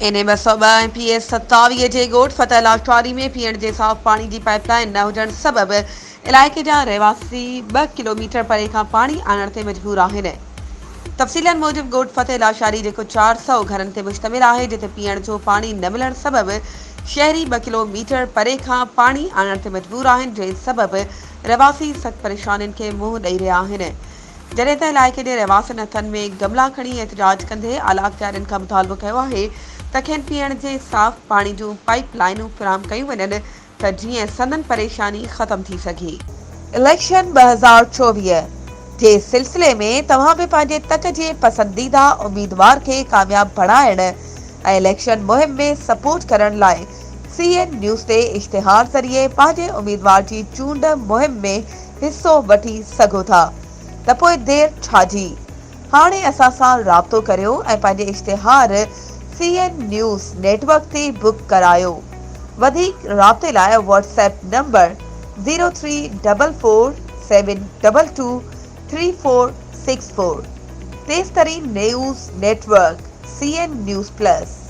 N اي 202 ۽ P S 27 جي ڳوٺ فتح لاشاري ۾ پيئڻ جي صاف پاڻي جي پائيپ لائين نه هجڻ سبب علائقي جا رهواسي ٻه ڪلوميٽر پري کان پاڻي آڻڻ تي مجبور آهن. تفصيلن موجب ڳوٺ فتح لاشاري جيڪو 400 گهرن تي مشتمل آهي جتي پيئڻ جو پاڻي نه ملڻ سبب شهري ٻه ڪلو ميٽر پري کان پاڻي آڻڻ تي مجبور آهن جنهن سبب رهواسي سخت پريشانين کي منهن ڏئي رهيا آهن. جڏهن ته علائقي جي رهواسين هٿن ۾ گملا کڻي احتجاج ڪندي اعليٰ اختيارين کان مطالبو ڪيو آهي ته کين پيئڻ جي صاف پاڻي جون پائيپ لائينون فراهم ڪيون وڃن ته جيئن سندن پريشاني ختم ٿي سگهي. اليڪشن 2024 جي سلسلي ۾ توهان به پنهنجي تڪ جي پسنديده اميدوار کي ڪامياب بڻائڻ ۽ اليڪشن مهم ۾ سپورٽ ڪرڻ لاء سي اين نيوز تي اشتهار ذريعي پنهنجي اميدوار جي چونڊ مهم ۾ حصو وٺي سگهو ٿا ته پوء دير ڇا جي؟ هاڻي اسان سان رابطو ڪريو ۽ پنهنجي اشتهار سي اين نيوز نيٽ ورڪ تي بڪ ڪرايو. وڌيڪ رابطي لاء Whats app number zero three double four seven double two three four six four. تيز ترين news network C N news plus.